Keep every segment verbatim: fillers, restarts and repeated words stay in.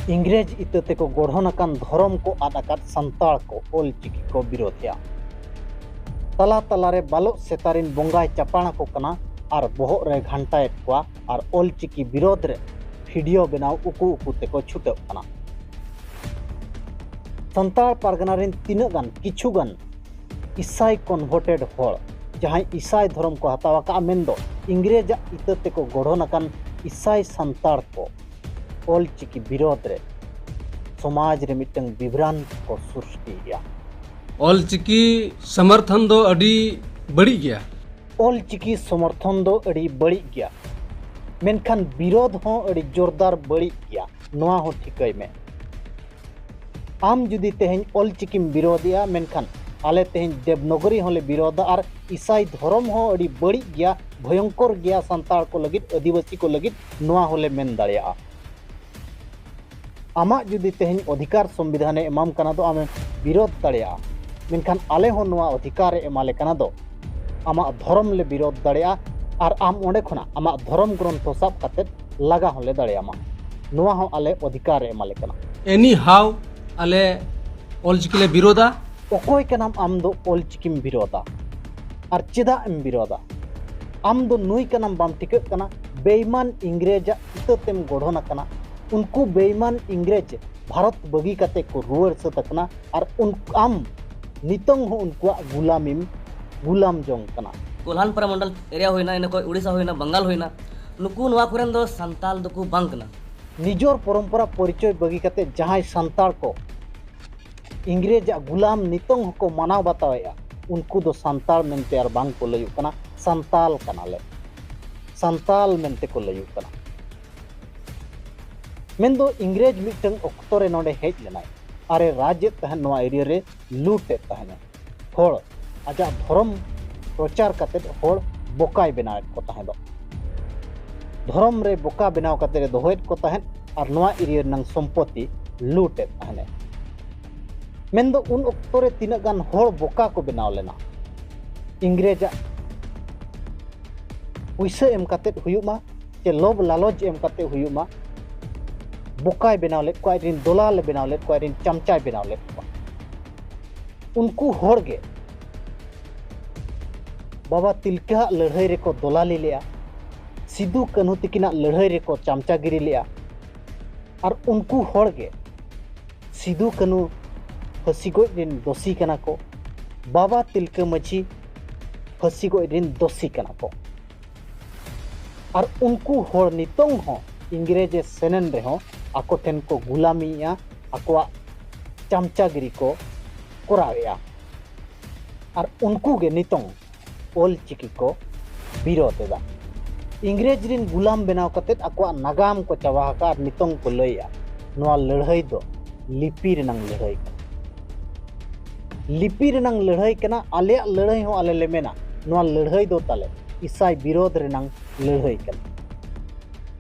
ᱤᱝᱨᱮᱡᱽ ᱤᱛᱟᱹ ᱛᱮᱠᱚ ᱜᱚᱲᱦᱚᱱ ᱟᱠᱟᱱ ᱫᱷᱚᱨᱚᱢ ᱠᱚ ᱟᱫ ᱟᱠᱟᱫ ᱥᱟᱱᱛᱟᱲ ᱠᱚ ᱚᱞ ᱪᱤᱠᱤ ᱠᱚ ᱵᱤᱨᱳᱫᱷᱮᱜᱼᱟ᱾ ᱛᱟᱞᱟ ᱛᱟᱞᱟᱨᱮ ᱵᱟᱞᱚᱜ ᱥᱮᱛᱟᱨᱤᱱ ᱵᱚᱸᱜᱟᱭ ᱪᱟᱯᱟᱲ ᱟᱠᱚ ᱠᱟᱱᱟ ᱟᱨ ᱵᱚᱦᱚᱜ ᱨᱮ ᱜᱷᱟᱱᱴᱟᱭᱮᱫ ᱠᱚᱣᱟ ᱟᱨ ᱚᱞ ᱪᱤᱠᱤ ᱵᱤᱨᱳᱫᱷ ᱨᱮ ᱵᱷᱤᱰᱤᱭᱳ ᱵᱮᱱᱟᱣ ᱩᱠᱩ ᱩᱠᱩ ᱛᱮᱠᱚ ᱪᱷᱩᱴᱟᱹᱜ ᱠᱟᱱᱟ᱾ ᱥᱟᱱᱛᱟᱲ ᱯᱟᱨᱜᱟᱱᱟ ᱨᱤᱱ ᱛᱤᱱᱟᱹᱜ ᱜᱟᱱ, ᱠᱤᱪᱷᱩ ᱜᱟᱱ ᱤᱥᱟᱭ ᱠᱚᱱᱵᱷᱟᱨᱴᱮᱰ ᱦᱚᱲ, ᱡᱟᱦᱟᱸᱭ ᱤᱥᱟᱭ ᱫᱷᱚᱨᱚᱢ ᱠᱚ ᱦᱟᱛᱟᱣ ᱟᱠᱟᱫᱼᱟ, ᱢᱮᱱᱫᱚ ᱤᱝᱨᱮᱡᱽ ᱟᱜ ᱤᱛᱟᱹ ᱛᱮᱠᱚ ᱜᱚᱲᱦᱚᱱ ᱟᱠᱟᱱ ᱤᱥᱟᱭ ᱥᱟᱱᱛᱟᱲ ᱠᱚ ᱚᱞ ᱪᱤᱠᱤ ᱵᱤᱨᱳᱫᱷ ᱨᱮ ᱥᱚᱢᱟᱡᱽ ᱨᱮ ᱢᱤᱫᱴᱟᱝ ᱵᱤᱵᱷᱨᱟᱱ ᱠᱚ ᱥᱨᱤᱥᱴᱤᱭᱮᱫᱼᱟ᱾ ᱚᱞ ᱪᱤᱠᱤ ᱥᱚᱢᱚᱨᱛᱷᱚᱱ ᱫᱚ ᱟᱹᱰᱤ ᱵᱟᱹᱲᱤᱡ ᱜᱮᱭᱟ᱾ ᱚᱞ ᱪᱤᱠᱤ ᱥᱚᱢᱚᱨᱛᱷᱚᱱ ᱫᱚ ᱟᱹᱰᱤ ᱵᱟᱹᱲᱤᱡ ᱜᱮᱭᱟ, ᱢᱮᱱᱠᱷᱟᱱ ᱵᱤᱨᱳᱫᱷ ᱦᱚᱸ ᱟᱹᱰᱤ ᱡᱳᱨᱫᱟᱨ ᱵᱟᱹᱲᱤᱡ ᱜᱮᱭᱟ, ᱱᱚᱣᱟ ᱦᱚᱸ ᱴᱷᱤᱠᱟᱹᱭ ᱢᱮ᱾ ᱟᱢ ᱡᱩᱫᱤ ᱛᱮᱦᱮᱧ ᱚᱞ ᱪᱤᱠᱤᱢ ᱵᱤᱨᱳᱫᱷᱮᱜᱼᱟ, ᱢᱮᱱᱠᱷᱟᱱ ᱟᱞᱮ ᱛᱮᱦᱮᱧ ᱫᱮᱵᱽᱱᱚᱜᱚᱨᱤ ᱦᱚᱸᱞᱮ ᱵᱤᱨᱳᱫᱷᱟ ᱟᱨ ᱤᱥᱟᱭ ᱫᱷᱚᱨᱚᱢ ᱦᱚᱸ ᱟᱹᱰᱤ ᱵᱟᱹᱲᱤᱡ ᱜᱮᱭᱟ, ᱵᱷᱚᱭᱚᱝᱠᱚᱨ ᱜᱮᱭᱟ ᱥᱟᱱᱛᱟᱲ ᱠᱚ ᱞᱟᱹᱜᱤᱫ, ᱟᱹᱫᱤᱵᱟᱹᱥᱤ ᱠᱚ ᱞᱟᱹᱜᱤᱫ, ᱱᱚᱣᱟ ᱦᱚᱸᱞᱮ ᱢᱮᱱ ᱫᱟᱲᱮᱭᱟᱜᱼᱟ᱾ ᱟᱢᱟᱜ ᱡᱩᱫᱤ ᱛᱮᱦᱮᱧ ᱚᱫᱷᱤᱠᱟᱨ ᱥᱚᱝᱵᱤᱫᱷᱟᱱᱮ ᱮᱢᱟᱢ ᱠᱟᱱᱟ ᱫᱚ ᱟᱢᱮᱢ ᱵᱤᱨᱳᱫᱷ ᱫᱟᱲᱮᱭᱟᱜᱼᱟ, ᱢᱮᱱᱠᱷᱟᱱ ᱟᱞᱮ ᱦᱚᱸ ᱱᱚᱣᱟ ᱚᱫᱷᱤᱠᱟᱨᱮ ᱮᱢᱟᱞᱮ ᱠᱟᱱᱟ ᱫᱚ ᱟᱢᱟᱜ ᱫᱷᱚᱨᱚᱢ ᱞᱮ ᱵᱤᱨᱳᱫᱷ ᱫᱟᱲᱮᱭᱟᱜᱼᱟ ᱟᱨ ᱟᱢ ᱚᱸᱰᱮ ᱠᱷᱚᱱᱟᱜ ᱟᱢᱟᱜ ᱫᱷᱚᱨᱚᱢ ᱜᱨᱚᱱᱛᱷᱚ ᱥᱟᱵ ᱠᱟᱛᱮᱫ ᱞᱟᱜᱟ ᱦᱚᱸᱞᱮ ᱫᱟᱲᱮᱭᱟᱢᱟ᱾ ᱱᱚᱣᱟ ᱦᱚᱸ ᱟᱞᱮ ᱚᱫᱷᱤᱠᱟᱨᱮ ᱮᱢᱟᱞᱮ ᱠᱟᱱᱟ᱾ Anyhow, ᱟᱞᱮ ᱚᱞᱪᱤᱠᱤ ᱞᱮ ᱵᱤᱨᱳᱫᱷᱟ᱾ ᱚᱠᱚᱭ ᱠᱟᱱᱟᱢ ᱟᱢ ᱫᱚ ᱚᱞᱪᱤᱠᱤᱢ ᱵᱤᱨᱳᱫᱷᱟ? ᱟᱨ ᱪᱮᱫᱟᱜ ᱮᱢ ᱵᱤᱨᱳᱫᱷᱟ? ᱟᱢ ᱫᱚ ᱱᱩᱭ ᱠᱟᱱᱟᱢ ᱵᱟᱢ ᱴᱷᱤᱠᱟᱹᱜ ᱠᱟᱱᱟ, ᱵᱮᱭᱢᱟᱱ ᱤᱝᱨᱮᱡᱟᱜ ᱤᱛᱟᱹ ᱛᱮᱢ ᱜᱚᱲᱦᱚᱱ ᱟᱠᱟᱱᱟ᱾ ᱩᱱᱠᱩ ᱵᱮᱭᱢᱟᱱ ᱤᱝᱨᱮᱡᱽ ᱵᱷᱟᱨᱚᱛ ᱵᱟᱹᱜᱤ ᱠᱟᱛᱮ ᱠᱚ ᱨᱩᱣᱟᱹᱲ ᱥᱟᱹᱛ ᱟᱠᱟᱱᱟ ᱟᱨ ᱩᱱ-, ᱟᱢ ᱱᱤᱛᱚᱝ ᱦᱚᱸ ᱩᱱᱠᱩᱣᱟᱜ ᱜᱩᱞᱟᱢᱤᱢ ᱜᱩᱞᱟᱢ ᱡᱚᱝ ᱠᱟᱱᱟ᱾ ᱠᱳᱞᱦᱟᱱᱯᱟᱨᱟ ᱢᱚᱱᱰᱚᱞ ᱮᱨᱤᱭᱟ ᱦᱩᱭᱱᱟ, ᱤᱱᱟᱹ ᱠᱷᱚᱱ ᱩᱲᱤᱥᱥᱟ ᱦᱩᱭᱱᱟ, ᱵᱟᱝᱜᱟᱞ ᱦᱩᱭᱱᱟ, ᱱᱩᱠᱩ ᱱᱚᱣᱟ ᱠᱚᱨᱮᱱ ᱫᱚ ᱥᱟᱱᱛᱟᱞ ᱫᱚᱠᱚ ᱵᱟᱝ ᱠᱟᱱᱟ᱾ ᱱᱤᱡᱚᱨ ᱯᱚᱨᱚᱢᱯᱚᱨᱟ ᱯᱚᱨᱤᱪᱚᱭ ᱵᱟᱹᱜᱤ ᱠᱟᱛᱮ ᱡᱟᱦᱟᱸᱭ ᱥᱟᱱᱛᱟᱲ ᱠᱚ ᱤᱝᱨᱮᱡᱟᱜ ᱜᱩᱞᱟᱢ ᱱᱤᱛᱚᱝ ᱦᱚᱸᱠᱚ ᱢᱟᱱᱟᱣ ᱵᱟᱛᱟᱣᱮᱫᱼᱟ, ᱩᱱᱠᱩ ᱫᱚ ᱥᱟᱱᱛᱟᱲ ᱢᱮᱱᱛᱮ ᱟᱨ ᱵᱟᱝ ᱠᱚ ᱞᱟᱹᱭᱚᱜ ᱠᱟᱱᱟ, ᱥᱟᱱᱛᱟᱞ ᱠᱟᱱᱟᱞᱮ, ᱥᱟᱱᱛᱟᱞ ᱢᱮᱱᱛᱮ ᱠᱚ ᱞᱟᱹᱭᱚᱜ ᱠᱟᱱᱟ᱾ ᱢᱮᱱᱫᱚ ᱤᱝᱨᱮᱡᱽ ᱢᱤᱫᱴᱟᱝ ᱚᱠᱛᱚ ᱨᱮ ᱱᱚᱰᱮ ᱦᱮᱡ ᱞᱮᱱᱟᱭ ᱟᱨᱮ ᱨᱟᱡᱽ ᱮᱫ ᱛᱟᱦᱮᱸᱫ, ᱱᱚᱣᱟ ᱮᱨᱤᱭᱟ ᱨᱮ ᱞᱩᱴ ᱮᱫ ᱛᱟᱦᱮᱸᱫ᱾ ᱦᱚᱲ ᱟᱡᱟᱜ ᱫᱷᱚᱨᱚᱢ ᱯᱨᱚᱪᱟᱨ ᱠᱟᱛᱮᱫ ᱦᱚᱲ ᱵᱚᱠᱟᱭ ᱵᱮᱱᱟᱣᱮᱫ ᱠᱚ ᱛᱟᱦᱮᱸᱫᱚᱜ᱾ ᱫᱷᱚᱨᱚᱢ ᱨᱮ ᱵᱚᱠᱟ ᱵᱮᱱᱟᱣ ᱠᱟᱛᱮᱫ ᱮ ᱫᱚᱦᱚᱭᱮᱫ ᱠᱚ ᱛᱟᱦᱮᱸᱫ ᱟᱨ ᱱᱚᱣᱟ ᱮᱨᱤᱭᱟ ᱨᱮᱱᱟᱝ ᱥᱚᱢᱯᱚᱛᱤ ᱞᱩᱴ ᱮᱫ ᱛᱟᱦᱮᱸᱫ ᱮ᱾ ᱢᱮᱱᱫᱚ ᱩᱱ ᱚᱠᱛᱚ ᱨᱮ ᱛᱤᱱᱟᱹᱜ ᱜᱟᱱ ᱦᱚᱲ ᱵᱚᱠᱟ ᱠᱚ ᱵᱮᱱᱟᱣ ᱞᱮᱱᱟ᱾ ᱤᱝᱨᱮᱡᱟᱜ ᱯᱩᱭᱥᱟᱹ ᱮᱢ ᱠᱟᱛᱮᱫ ᱦᱩᱭᱩᱜ ᱢᱟ, ᱪᱮ ᱞᱚᱵᱽ ᱞᱟᱞᱚᱪ ᱮᱢ ᱠᱟᱛᱮᱫ ᱦᱩᱭᱩᱜ ᱢᱟ, ᱵᱚᱠᱟᱭ ᱵᱮᱱᱟᱣ ᱞᱮᱫ ᱠᱚᱣᱟ, ᱟᱡᱨᱮᱱ ᱫᱚᱞᱟᱞᱮ ᱵᱮᱱᱟᱣ ᱞᱮᱫ ᱠᱚᱣᱟ, ᱟᱡᱨᱮᱱ ᱪᱟᱢᱪᱟᱭ ᱵᱮᱱᱟᱣ ᱞᱮᱫ ᱠᱚᱣᱟ᱾ ᱩᱱᱠᱩ ᱦᱚᱲ ᱜᱮ ᱵᱟᱵᱟ ᱛᱤᱞᱠᱟᱹᱣᱟᱜ ᱞᱟᱹᱲᱦᱟᱹᱭ ᱨᱮᱠᱚ ᱫᱚᱞᱟᱞᱤ ᱞᱮᱫᱼᱟ, ᱥᱤᱫᱩ ᱠᱟᱹᱱᱦᱩ ᱛᱤᱠᱤᱱᱟᱜ ᱞᱟᱹᱲᱦᱟᱹᱭ ᱨᱮᱠᱚ ᱪᱟᱢᱪᱟᱜᱤᱨᱤ ᱞᱮᱫᱼᱟ᱾ ᱟᱨ ᱩᱱᱠᱩ ᱦᱚᱲ ᱜᱮ ᱥᱤᱫᱩ ᱠᱟᱹᱱᱦᱩ ᱯᱷᱟᱹᱥᱤ ᱜᱚᱡ ᱨᱮᱱ ᱫᱳᱥᱤ ᱠᱟᱱᱟ ᱠᱚ, ᱵᱟᱵᱟ ᱛᱤᱞᱠᱟᱹ ᱢᱟᱹᱡᱷᱤ ᱯᱷᱟᱹᱥᱤ ᱜᱚᱡ ᱨᱮᱱ ᱫᱳᱥᱤ ᱠᱟᱱᱟ ᱠᱚ᱾ ᱟᱨ ᱩᱱᱠᱩ ᱦᱚᱲ ᱱᱤᱛᱚᱝ ᱦᱚᱸ ᱤᱝᱨᱮᱡᱽ ᱮ ᱥᱮᱱᱮᱱ ᱨᱮᱦᱚᱸ ᱟᱠᱚ ᱴᱷᱮᱱ ᱠᱚ ᱜᱩᱞᱟᱢᱤᱭᱮᱫᱼᱟ, ᱟᱠᱚᱣᱟᱜ ᱪᱟᱢᱪᱟᱜᱤᱨᱤ ᱠᱚ ᱠᱚᱨᱟᱣᱮᱫᱼᱟ᱾ ᱟᱨ ᱩᱱᱠᱩ ᱜᱮ ᱱᱤᱛᱚᱝ ᱚᱞ ᱪᱤᱠᱤ ᱠᱚ ᱵᱤᱨᱳᱫᱷ ᱮᱫᱟ᱾ ᱤᱝᱨᱮᱡᱽ ᱨᱤᱱ ᱜᱩᱞᱟᱢ ᱵᱮᱱᱟᱣ ᱠᱟᱛᱮᱫ ᱟᱠᱚᱣᱟᱜ ᱱᱟᱜᱟᱢ ᱠᱚ ᱪᱟᱵᱟ ᱟᱠᱟᱫᱼᱟ ᱟᱨ ᱱᱤᱛᱚᱝ ᱠᱚ ᱞᱟᱹᱭᱮᱫᱼᱟ, ᱱᱚᱣᱟ ᱞᱟᱹᱲᱦᱟᱹᱭ ᱫᱚ ᱞᱤᱯᱤ ᱨᱮᱱᱟᱝ ᱞᱟᱹᱲᱦᱟᱹᱭ ᱠᱟᱱᱟ᱾ ᱞᱤᱯᱤ ᱨᱮᱱᱟᱝ ᱞᱟᱹᱲᱦᱟᱹᱭ ᱠᱟᱱᱟ᱾ ᱟᱞᱮᱭᱟᱜ ᱞᱟᱹᱲᱦᱟᱹᱭ ᱦᱚᱸ ᱟᱞᱮ ᱞᱮ ᱢᱮᱱᱟ, ᱱᱚᱣᱟ ᱞᱟᱹᱲᱦᱟᱹᱭ ᱫᱚ ᱛᱟᱞᱮ ᱤᱥᱟᱭ ᱵᱤᱨᱳᱫᱷ ᱨᱮᱱᱟᱝ ᱞᱟᱹᱲᱦᱟᱹᱭ ᱠᱟᱱᱟ᱾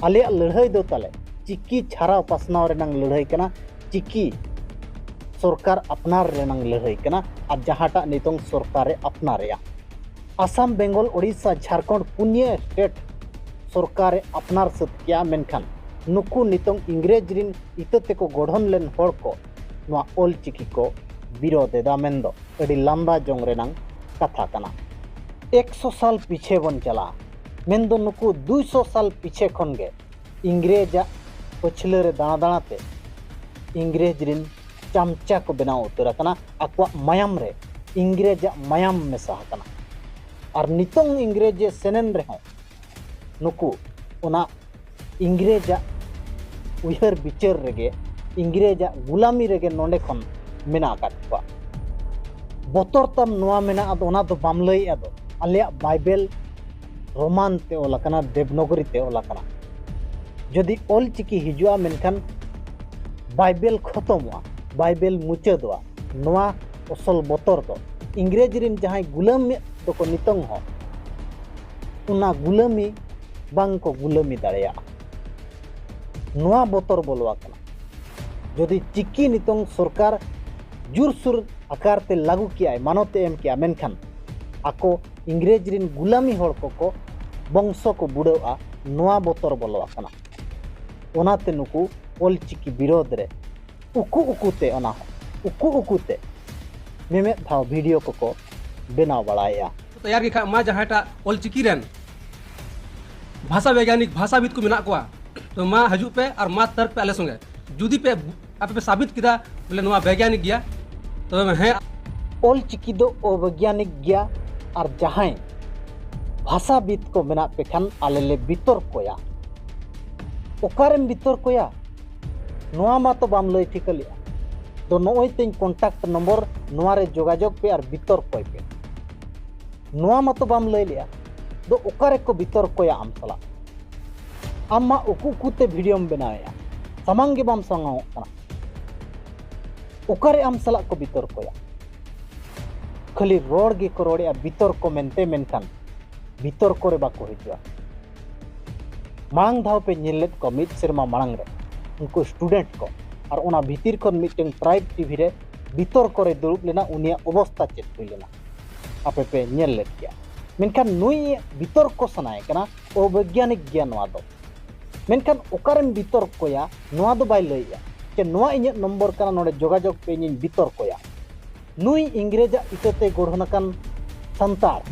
ᱟᱞᱮᱭᱟᱜ ᱞᱟᱹᱲᱦᱟᱹᱭ ᱫᱚ ᱛᱟᱞᱮ ᱪᱤᱠᱤ ᱪᱷᱟᱨᱟᱣ ᱯᱟᱥᱱᱟᱣ ᱨᱮᱱᱟᱝ ᱞᱟᱹᱲᱦᱟᱹᱭ ᱠᱟᱱᱟ, ᱪᱤᱠᱤ ᱥᱚᱨᱠᱟᱨ ᱟᱯᱱᱟᱨ ᱨᱮᱱᱟᱝ ᱞᱟᱹᱲᱦᱟᱹᱭ ᱠᱟᱱᱟ, ᱟᱨ ᱡᱟᱦᱟᱸᱴᱟᱜ ᱱᱤᱛᱚᱝ ᱥᱚᱨᱠᱟᱨᱮ ᱟᱯᱱᱟᱨᱮᱜᱼᱟ᱾ ᱟᱥᱟᱢ, ᱵᱮᱝᱜᱚᱞ, ᱳᱰᱤᱥᱟ, ᱡᱷᱟᱲᱠᱷᱚᱸᱰ ᱯᱩᱱᱭᱟᱹ ᱥᱴᱮᱴ ᱥᱚᱨᱠᱟᱨᱮ ᱟᱯᱱᱟᱨ ᱥᱟᱹᱛ ᱠᱮᱜᱼᱟ, ᱢᱮᱱᱠᱷᱟᱱ ᱱᱩᱠᱩ ᱱᱤᱛᱚᱝ ᱤᱝᱨᱮᱡᱽ ᱨᱤᱱ ᱤᱛᱟᱹ ᱛᱮᱠᱚ ᱜᱚᱲᱦᱚᱱ ᱞᱮᱱ ᱦᱚᱲ ᱠᱚ ᱱᱚᱣᱟ ᱚᱞ ᱪᱤᱠᱤ ᱠᱚ ᱵᱤᱨᱳᱫᱷ ᱮᱫᱟ ᱢᱮᱱᱫᱚ ᱟᱹᱰᱤ ᱞᱟᱸᱫᱟ ᱡᱚᱝ ᱨᱮᱱᱟᱝ ᱠᱟᱛᱷᱟ ᱠᱟᱱᱟ᱾ ᱮᱠᱥᱚ ᱥᱟᱞ ᱯᱤᱪᱷᱮ ᱵᱚᱱ ᱪᱟᱞᱟᱜᱼᱟ, ᱢᱮᱱᱫᱚ ᱱᱩᱠᱩ ᱫᱩᱭᱥᱚ ᱥᱟᱞ ᱯᱤᱪᱷᱮ ᱠᱷᱚᱱ ᱜᱮ ᱤᱝᱨᱮᱡᱽ ᱟᱜ ᱯᱟᱹᱪᱷᱞᱟᱹ ᱨᱮ ᱫᱟᱬᱟ ᱫᱟᱬᱟ ᱛᱮ ᱤᱝᱨᱮᱡᱽ ᱨᱤᱱ ᱪᱟᱢᱪᱟ ᱠᱚ ᱵᱮᱱᱟᱣ ᱩᱛᱟᱹᱨ ᱟᱠᱟᱱᱟ᱾ ᱟᱠᱚᱣᱟᱜ ᱢᱟᱭᱟᱢ ᱨᱮ ᱤᱝᱨᱮᱡᱽ ᱟᱜ ᱢᱟᱭᱟᱢ ᱢᱮᱥᱟ ᱟᱠᱟᱱᱟ᱾ ᱟᱨ ᱱᱤᱛᱚᱝ ᱤᱝᱨᱮᱡᱽ ᱮ ᱥᱮᱱᱮᱱ ᱨᱮᱦᱚᱸ ᱱᱩᱠᱩ ᱚᱱᱟ ᱤᱝᱨᱮᱡᱽ ᱟᱜ ᱩᱭᱦᱟᱹᱨ ᱵᱤᱪᱟᱹᱨ ᱨᱮᱜᱮ, ᱤᱝᱨᱮᱡᱽ ᱟᱜ ᱜᱩᱞᱟᱢᱤ ᱨᱮᱜᱮ ᱱᱚᱰᱮ ᱠᱷᱚᱱ ᱢᱮᱱᱟᱜ ᱟᱠᱟᱫ ᱠᱚᱣᱟ᱾ ᱵᱚᱛᱚᱨ ᱛᱟᱢ ᱱᱚᱣᱟ ᱢᱮᱱᱟᱜᱼᱟ, ᱟᱫᱚ ᱚᱱᱟ ᱫᱚ ᱵᱟᱢ ᱞᱟᱹᱭᱮᱫᱼᱟ᱾ ᱫᱚ ᱟᱞᱮᱭᱟᱜ ᱵᱟᱭᱵᱮᱞ ᱨᱳᱢᱟᱱ ᱛᱮ ᱚᱞ ᱟᱠᱟᱱᱟ, ᱫᱮᱵᱽᱱᱚᱜᱚᱨᱤ ᱛᱮ ᱚᱞ ᱟᱠᱟᱱᱟ᱾ ᱡᱩᱫᱤ ᱚᱞ ᱪᱤᱠᱤ ᱦᱤᱡᱩᱜᱼᱟ, ᱢᱮᱱᱠᱷᱟᱱ ᱵᱟᱭᱵᱮᱞ ᱠᱷᱚᱛᱚᱢᱚᱜᱼᱟ, ᱵᱟᱭᱵᱮᱞ ᱢᱩᱪᱟᱹᱫᱚᱜᱼᱟ᱾ ᱱᱚᱣᱟ ᱚᱥᱚᱞ ᱵᱚᱛᱚᱨ ᱫᱚ ᱤᱝᱨᱮᱡᱽ ᱨᱤᱱ ᱡᱟᱦᱟᱸᱭ ᱜᱩᱞᱟᱹᱢᱮᱫ ᱫᱚᱠᱚ ᱱᱤᱛᱚᱝ ᱦᱚᱸ, ᱚᱱᱟ ᱜᱩᱞᱟᱹᱢᱤ ᱵᱟᱝ ᱠᱚ ᱜᱩᱞᱟᱹᱢᱤ ᱫᱟᱲᱮᱭᱟᱜᱼᱟ᱾ ᱱᱚᱣᱟ ᱵᱚᱛᱚᱨ ᱵᱚᱞᱚ ᱟᱠᱟᱱᱟ᱾ ᱡᱩᱫᱤ ᱪᱤᱠᱤ ᱱᱤᱛᱚᱝ ᱥᱚᱨᱠᱟᱨ ᱡᱳᱨᱥᱳᱨ ᱟᱠᱟᱨ ᱛᱮ ᱞᱟᱹᱜᱩ ᱠᱮᱜᱼᱟᱭ, ᱢᱟᱱᱚᱛ ᱮ ᱮᱢ ᱠᱮᱜᱼᱟ, ᱢᱮᱱᱠᱷᱟᱱ ᱟᱠᱚ ᱤᱝᱨᱮᱡᱽ ᱨᱤᱱ ᱜᱩᱞᱟᱢᱤ ᱦᱚᱲ ᱠᱚᱠᱚ ᱵᱚᱝᱥᱚ ᱠᱚ ᱵᱩᱰᱟᱹᱜᱼᱟ, ᱱᱚᱣᱟ ᱵᱚᱛᱚᱨ ᱵᱚᱞᱚ ᱟᱠᱟᱱᱟ᱾ ᱚᱱᱟᱛᱮ ᱱᱩᱠᱩ ᱚᱞᱪᱤᱠᱤ ᱵᱤᱨᱳᱫᱷ ᱨᱮ ᱩᱠᱩ ᱩᱠᱩᱛᱮ, ᱚᱱᱟ ᱦᱚᱸ ᱩᱠᱩ ᱩᱠᱩᱛᱮ ᱢᱤᱢᱤᱫ ᱫᱷᱟᱣ ᱵᱷᱤᱰᱤᱭᱳ ᱠᱚᱠᱚ ᱵᱮᱱᱟᱣ ᱵᱟᱲᱟᱭᱮᱫᱼᱟ᱾ ᱛᱮᱭᱟᱨ ᱜᱮ ᱠᱷᱟᱡ ᱢᱟ ᱡᱟᱦᱟᱸᱭᱴᱟᱜ ᱚᱞᱪᱤᱠᱤ ᱨᱮᱱ ᱵᱷᱟᱥᱟ ᱵᱮᱜᱽᱜᱟᱱᱤᱠ, ᱵᱷᱟᱥᱟᱵᱤᱫ ᱠᱚ ᱢᱮᱱᱟᱜ ᱠᱚᱣᱟ, ᱛᱚ ᱢᱟ ᱦᱤᱡᱩᱜ ᱯᱮ ᱟᱨ ᱢᱟ ᱛᱟᱨᱠ ᱯᱮ ᱟᱞᱮ ᱥᱚᱸᱜᱮ᱾ ᱡᱩᱫᱤ ᱯᱮ, ᱟᱯᱮ ᱯᱮ ᱥᱟᱵᱤᱛ ᱠᱮᱫᱟ ᱵᱚᱞᱮ ᱱᱚᱣᱟ ᱵᱮᱜᱽᱜᱟᱱᱤᱠ ᱜᱮᱭᱟ, ᱛᱚᱵᱮ ᱦᱮᱸ᱾ ᱚᱞᱪᱤᱠᱤ ᱫᱚ ᱚᱵᱮᱜᱽᱜᱟᱱᱤᱠ ᱜᱮᱭᱟ, ᱟᱨ ᱡᱟᱦᱟᱸᱭ ᱵᱷᱟᱥᱟᱵᱤᱫ ᱠᱚ ᱢᱮᱱᱟᱜ ᱯᱮ ᱠᱷᱟᱱ ᱟᱞᱮ ᱞᱮ ᱵᱤᱛᱚᱨᱠᱚᱭᱟ᱾ ᱚᱠᱟᱨᱮᱢ ᱵᱤᱛᱚᱨᱠᱚᱭᱟ? ᱱᱚᱣᱟ ᱢᱟᱛᱚ ᱵᱟᱢ ᱞᱟᱹᱭ ᱴᱷᱤᱠᱟᱹ ᱞᱮᱫᱼᱟ᱾ ᱫᱚ ᱱᱚᱜᱼᱚᱭ ᱛᱤᱧ ᱠᱚᱱᱴᱟᱠᱴ ᱱᱚᱢᱵᱚᱨ, ᱱᱚᱣᱟ ᱨᱮ ᱡᱳᱜᱟᱡᱳᱜᱽ ᱯᱮ ᱟᱨ ᱵᱤᱛᱚᱨᱠᱚᱭ ᱯᱮ᱾ ᱱᱚᱣᱟ ᱢᱟᱛᱚ ᱵᱟᱢ ᱞᱟᱹᱭ ᱞᱮᱫᱼᱟ᱾ ᱫᱚ ᱚᱠᱟ ᱨᱮᱠᱚ ᱵᱤᱛᱚᱨᱠᱚᱭᱟ ᱟᱢ ᱥᱟᱞᱟᱜ? ᱟᱢ ᱢᱟ ᱩᱠᱩ ᱩᱠᱩᱛᱮ ᱵᱷᱤᱰᱤᱭᱳᱢ ᱵᱮᱱᱟᱣᱮᱫᱼᱟ, ᱥᱟᱢᱟᱝ ᱜᱮ ᱵᱟᱢ ᱥᱟᱢᱟᱝᱚᱜ ᱠᱟᱱᱟ᱾ ᱚᱠᱟᱨᱮ ᱟᱢ ᱥᱟᱞᱟᱜ ᱠᱚ ᱵᱤᱛᱚᱨᱠᱚᱭᱟ? ᱠᱷᱟᱹᱞᱤ ᱨᱚᱲ ᱜᱮᱠᱚ ᱨᱚᱲᱮᱫᱼᱟ ᱵᱤᱛᱚᱨᱠᱚ ᱢᱮᱱᱛᱮ, ᱢᱮᱱᱠᱷᱟᱱ ᱵᱤᱛᱚᱨᱠᱚ ᱨᱮ ᱵᱟᱠᱚ ᱦᱤᱡᱩᱜᱼᱟ᱾ ᱢᱟᱲᱟᱝ ᱫᱷᱟᱣ ᱯᱮ ᱧᱮᱞ ᱞᱮᱫ ᱠᱚᱣᱟ ᱢᱤᱫ ᱥᱮᱨᱢᱟ ᱢᱟᱲᱟᱝ ᱨᱮ ᱩᱱᱠᱩ ᱥᱴᱩᱰᱮᱱᱴ ᱠᱚ, ᱟᱨ ᱚᱱᱟ ᱵᱷᱤᱛᱤᱨ ᱠᱷᱚᱱ ᱢᱤᱫᱴᱟᱝ ᱴᱨᱟᱭᱤᱵᱽ ᱴᱤᱵᱷᱤ ᱨᱮ ᱵᱤᱛᱚᱨᱠᱚ ᱨᱮ ᱫᱩᱲᱩᱵ ᱞᱮᱱᱟ, ᱩᱱᱤᱭᱟᱜ ᱚᱵᱚᱥᱛᱟ ᱪᱮᱫ ᱦᱩᱭ ᱞᱮᱱᱟ ᱟᱯᱮ ᱯᱮ ᱧᱮᱞ ᱞᱮᱫ ᱜᱮᱭᱟ᱾ ᱢᱮᱱᱠᱷᱟᱱ ᱱᱩᱭ ᱵᱤᱛᱚᱨᱠᱚ ᱥᱟᱱᱟᱭᱮ ᱠᱟᱱᱟ, ᱚᱵᱳᱭᱜᱽᱜᱟᱱᱤᱠ ᱜᱮᱭᱟ ᱱᱚᱣᱟ ᱫᱚ᱾ ᱢᱮᱱᱠᱷᱟᱱ ᱚᱠᱟᱨᱮᱢ ᱵᱤᱛᱚᱨᱠᱚᱭᱟ ᱱᱚᱣᱟ ᱫᱚ ᱵᱟᱭ ᱞᱟᱹᱭᱮᱜᱼᱟ, ᱡᱮ ᱱᱚᱣᱟ ᱤᱧᱟᱹᱜ ᱱᱚᱢᱵᱚᱨ ᱠᱟᱱᱟ, ᱱᱚᱰᱮ ᱡᱳᱜᱟᱡᱳᱜᱽ ᱯᱮ, ᱤᱧᱤᱧ ᱵᱤᱛᱚᱨᱠᱚᱭᱟ᱾ ᱱᱩᱭ ᱤᱝᱨᱮᱡᱟᱜ ᱤᱛᱟᱹᱛᱮ ᱜᱚᱲᱦᱚᱱ ᱟᱠᱟᱱ ᱥᱟᱱᱛᱟᱲ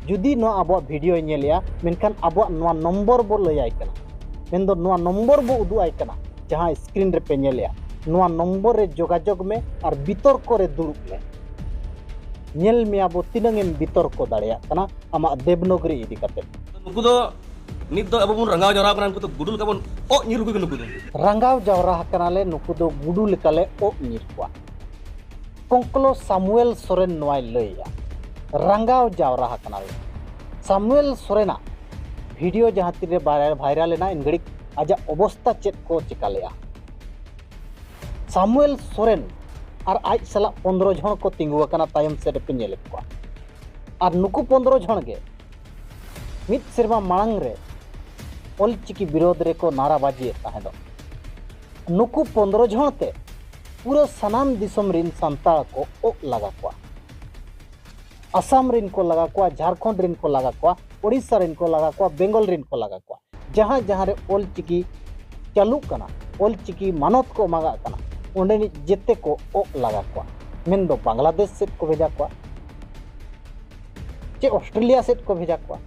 ᱡᱩᱫᱤ ᱱᱚᱣᱟ ᱟᱵᱚᱣᱟᱜ ᱵᱷᱤᱰᱤᱭᱳᱭ ᱧᱮᱞᱮᱜᱼᱟ, ᱢᱮᱱᱠᱷᱟᱱ ᱟᱵᱚᱣᱟᱜ ᱱᱚᱣᱟ ᱱᱚᱢᱵᱚᱨ ᱵᱚ ᱞᱟᱹᱭᱟᱭ ᱠᱟᱱᱟ, ᱢᱮᱱᱫᱚ ᱱᱚᱣᱟ ᱱᱚᱢᱵᱚᱨ ᱵᱚ ᱩᱫᱩᱜ ᱟᱭ ᱠᱟᱱᱟ, ᱡᱟᱦᱟᱸ ᱥᱠᱨᱤᱱ ᱨᱮᱯᱮ ᱧᱮᱞᱮᱜᱼᱟ, ᱱᱚᱣᱟ ᱱᱚᱢᱵᱚᱨ ᱨᱮ ᱡᱳᱜᱟᱡᱳᱜᱽ ᱢᱮ ᱟᱨ ᱵᱤᱛᱚᱨᱠᱚ ᱨᱮ ᱫᱩᱲᱩᱵ ᱢᱮ᱾ ᱧᱮᱞ ᱢᱮᱭᱟ ᱵᱚ ᱛᱤᱱᱟᱹᱝ ᱮᱢ ᱵᱤᱛᱚᱨᱠᱚ ᱫᱟᱲᱮᱭᱟᱜ ᱠᱟᱱᱟ ᱟᱢᱟᱜ ᱫᱮᱵᱽᱱᱚᱜᱨᱤ ᱤᱫᱤ ᱠᱟᱛᱮ᱾ ᱱᱩᱠᱩ ᱫᱚ ᱱᱤᱛ ᱫᱚ ᱟᱵᱚ ᱵᱚᱱ ᱨᱟᱸᱜᱟᱣ ᱡᱟᱣᱨᱟ ᱟᱠᱟᱱᱟ, ᱱᱩᱠᱩ ᱫᱚ ᱜᱩᱰᱩ ᱞᱮᱠᱟ ᱵᱚᱱ ᱚᱜ ᱧᱤᱨ ᱠᱚᱜᱮ ᱱᱩᱠᱩ ᱫᱚ᱾ ᱨᱟᱸᱜᱟᱣ ᱡᱟᱣᱨᱟ ᱟᱠᱟᱱᱟᱞᱮ, ᱱᱩᱠᱩ ᱫᱚ ᱜᱩᱰᱩ ᱞᱮᱠᱟᱞᱮ ᱚᱜ ᱧᱤᱨ ᱠᱚᱣᱟ᱾ ᱠᱚᱝᱠᱞᱚ ᱥᱟᱢᱩᱭᱮᱞ ᱥᱚᱨᱮᱱ ᱱᱚᱣᱟᱭ ᱞᱟᱹᱭᱮᱜᱼᱟ, ᱨᱟᱸᱜᱟᱣ ᱡᱟᱣᱨᱟ ᱟᱠᱟᱱᱟᱞᱮ᱾ ᱥᱟᱢᱩᱭᱮᱞ ᱥᱚᱨᱮᱱᱟᱜ ᱵᱷᱤᱰᱤᱭᱳ ᱡᱟᱦᱟᱸ ᱛᱤᱱᱨᱮ ᱵᱷᱟᱭᱨᱟᱞ, ᱵᱷᱟᱭᱨᱟᱞ ᱮᱱᱟ, ᱮᱱᱜᱷᱟᱹᱲᱤᱡ ᱟᱡᱟᱜ ᱚᱵᱚᱥᱛᱟ ᱪᱮᱫ ᱠᱚ ᱪᱮᱠᱟ ᱞᱮᱜᱼᱟ? ᱥᱟᱢᱩᱭᱮᱞ ᱥᱚᱨᱮᱱ ᱟᱨ ᱟᱡ ᱥᱟᱞᱟᱜ ᱯᱚᱱᱫᱽᱨᱚ ᱡᱚᱱ ᱠᱚ ᱛᱤᱸᱜᱩ ᱟᱠᱟᱱᱟ, ᱛᱟᱭᱚᱢ ᱥᱮᱫ ᱨᱮᱯᱮ ᱧᱮᱞᱮᱫ ᱠᱚᱣᱟ᱾ ᱟᱨ ᱱᱩᱠᱩ ᱯᱚᱱᱫᱽᱨᱚ ᱡᱚᱱ ᱜᱮ ᱢᱤᱫ ᱥᱮᱨᱢᱟ ᱢᱟᱲᱟᱝ ᱨᱮ ᱚᱞᱪᱤᱠᱤ ᱵᱤᱨᱳᱫᱷ ᱨᱮᱠᱚ ᱱᱟᱨᱟᱵᱟᱡᱤᱭᱮᱫ ᱛᱟᱦᱮᱸᱫᱚᱜ᱾ ᱱᱩᱠᱩ ᱯᱚᱱᱫᱽᱨᱚ ᱡᱚᱱ ᱛᱮ ᱯᱩᱨᱟᱹ ᱥᱟᱱᱟᱢ ᱫᱤᱥᱚᱢ ᱨᱤᱱ ᱥᱟᱱᱛᱟᱲ ᱠᱚ ᱚᱜ ᱞᱟᱜᱟ ᱠᱚᱣᱟ᱾ ᱟᱥᱟᱢ ᱨᱤᱱ ᱠᱚ ᱞᱟᱜᱟ ᱠᱚᱣᱟ, ᱡᱷᱟᱲᱠᱷᱚᱸᱰ ᱨᱤᱱ ᱠᱚ ᱞᱟᱜᱟ ᱠᱚᱣᱟ, ᱳᱰᱤᱥᱟ ᱨᱤᱱ ᱠᱚ ᱞᱟᱜᱟ ᱠᱚᱣᱟ, ᱵᱮᱝᱜᱚᱞ ᱨᱤᱱ ᱠᱚ ᱞᱟᱜᱟ ᱠᱚᱣᱟ᱾ ᱡᱟᱦᱟᱸ ᱡᱟᱦᱟᱸ ᱨᱮ ᱚᱞᱪᱤᱠᱤ ᱪᱟᱹᱞᱩᱜ ᱠᱟᱱᱟ, ᱚᱞᱪᱤᱠᱤ ᱢᱟᱱᱚᱛ ᱠᱚ ᱮᱢᱟᱜᱟᱜ ᱠᱟᱱᱟ, ᱚᱸᱰᱮᱱᱤᱡ ᱡᱮᱛᱮ ᱠᱚ ᱚᱜ ᱞᱟᱜᱟ ᱠᱚᱣᱟ᱾ ᱢᱮᱱᱫᱚ ᱵᱟᱝᱞᱟᱫᱮᱥ ᱥᱮᱫ ᱠᱚ ᱵᱷᱮᱡᱟ ᱠᱚᱣᱟ, ᱪᱮ ᱚᱥᱴᱨᱮᱞᱤᱭᱟ ᱥᱮᱫ ᱠᱚ ᱵᱷᱮᱡᱟ ᱠᱚᱣᱟ,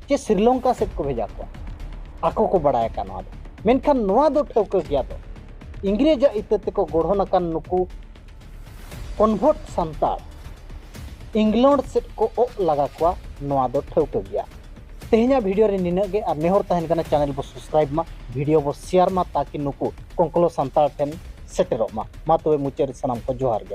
ᱪᱮ ᱥᱨᱤᱞᱚᱝᱠᱟ ᱥᱮᱫ ᱠᱚ ᱵᱷᱮᱡᱟ ᱠᱚᱣᱟ, ᱟᱠᱚ ᱠᱚ ᱵᱟᱲᱟᱭ ᱟᱠᱟᱫ ᱱᱚᱣᱟ ᱫᱚ᱾ ᱢᱮᱱᱠᱷᱟᱱ ᱱᱚᱣᱟ ᱫᱚ ᱴᱷᱟᱹᱣᱠᱟᱹ ᱜᱮᱭᱟ ᱫᱚ, ᱤᱝᱨᱮᱡᱟᱜ ᱤᱛᱟᱹ ᱛᱮᱠᱚ ᱜᱚᱲᱦᱚᱱ ᱟᱠᱟᱱ ᱱᱩᱠᱩ ᱠᱚᱱᱵᱷᱟᱨᱴ ᱥᱟᱱᱛᱟᱲ ᱤᱝᱞᱚᱱᱰ ᱥᱮᱫ ᱠᱚ ᱚᱜ ᱞᱟᱜᱟ ᱠᱚᱣᱟ, ᱱᱚᱣᱟ ᱫᱚ ᱴᱷᱟᱹᱣᱠᱟᱹ ᱜᱮᱭᱟ᱾ ᱛᱮᱦᱮᱧᱟᱜ ᱵᱷᱤᱰᱤᱭᱳ ᱨᱮ ᱱᱤᱱᱟᱹᱜ ᱜᱮ, ᱟᱨ ᱱᱮᱦᱚᱨ ᱛᱟᱦᱮᱱ ᱠᱟᱱᱟ, ᱪᱮᱱᱮᱞ ᱵᱚ ᱥᱟᱵᱥᱠᱨᱟᱭᱤᱵ ᱢᱟ, ᱵᱷᱤᱰᱤᱭᱳ ᱵᱚ ᱥᱮᱭᱟᱨ ᱢᱟ, ᱛᱟᱠᱤ ᱱᱩᱠᱩ ᱠᱚᱝᱠᱞᱚ ᱥᱟᱱᱛᱟᱲ ᱴᱷᱮᱱ ᱥᱮᱴᱮᱨᱚᱜ ᱢᱟ᱾ ᱢᱟ ᱛᱚᱵᱮ ᱢᱩᱪᱟᱹᱫ ᱨᱮ ᱥᱟᱱᱟᱢ ᱠᱚ ᱡᱚᱦᱟᱨ ᱜᱮ᱾